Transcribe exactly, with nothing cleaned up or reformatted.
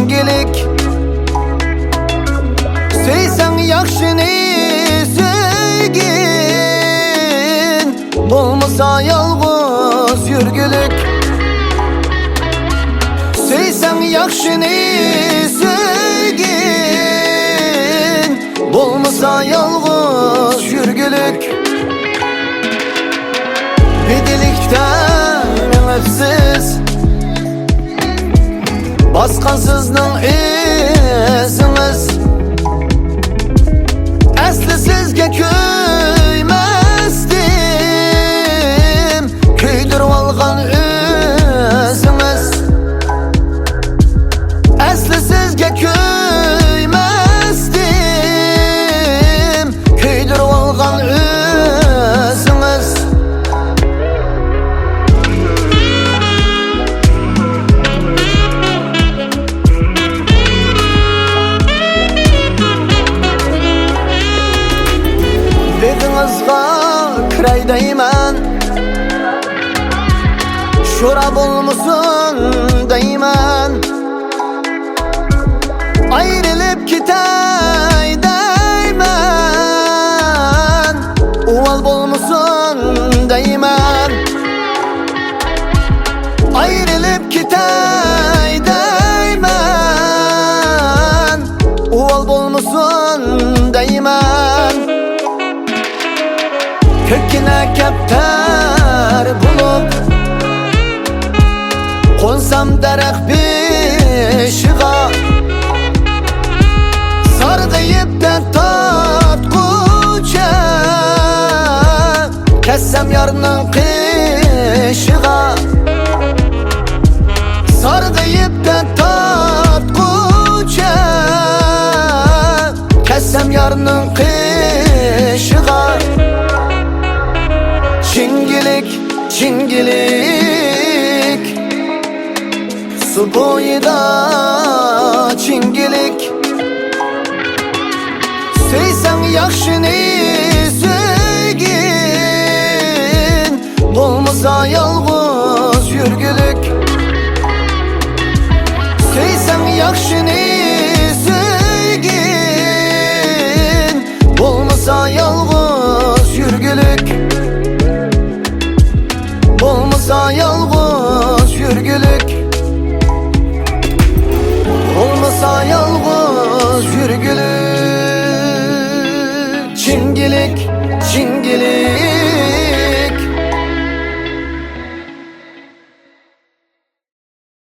چىڭگىلىك. سۆيسەڭ ياخشىنى سۆيگىن، بولمىسا يالغۇز يۈرگۈلۈك. سۆيسەڭ ياخشىنى سۆيگىن، بولمىسا يالغۇز يۈرگۈلۈك. بىدىلىكتە مېڭىپسىز، باسقان سىزنىڭ ئىزىڭىز. ئەسلى سىزگە كۆيمەستىم، كۆيدۈرۈۋالغان ئۆزىڭىز. ئەسلى سىزگە كۆيمەستىم، كۆيدۈرۈۋالغان ئۆزىڭىز. بېغىڭىزغا كىرەي دەيمەن، شورا بولمىسۇن دەيمەن. ئايرىلىپ كېتەي دەيمەن، ئۇۋال بولمىسۇن دەيمەن. ئايرىلىپ كېتەي دەيمەن، ئۇۋال بولمىسۇن دەيمەن. كۆككىنە كەپتەر بولۇپ، قونسام دەرەخ بېشىغا، سارغىيىپ دەرد تارتقۇچە، كەتسەم يارنىڭ قېشىغا، سارغىيىپ دەرد تارتقۇچە، كەتسەم يارنىڭ قېشىغا. چىڭگىلىك، چىڭگىلىك، سۇ بويىدا چىڭگىلىك. سۆيسەڭ ياخشىنى سۆيگىن، بولمىسا يالغۇز يۈرگۈلۈك. سۆيسەڭ ياخشىنى سۆيگىن، بولمىسا يالغۇز يۈرگۈلۈك. بولمىسا يالغۇز يۈرگۈلۈك. بولمىسا يالغۇز يۈرگۈلۈك. چىڭگىلىك، چىڭگىلىك.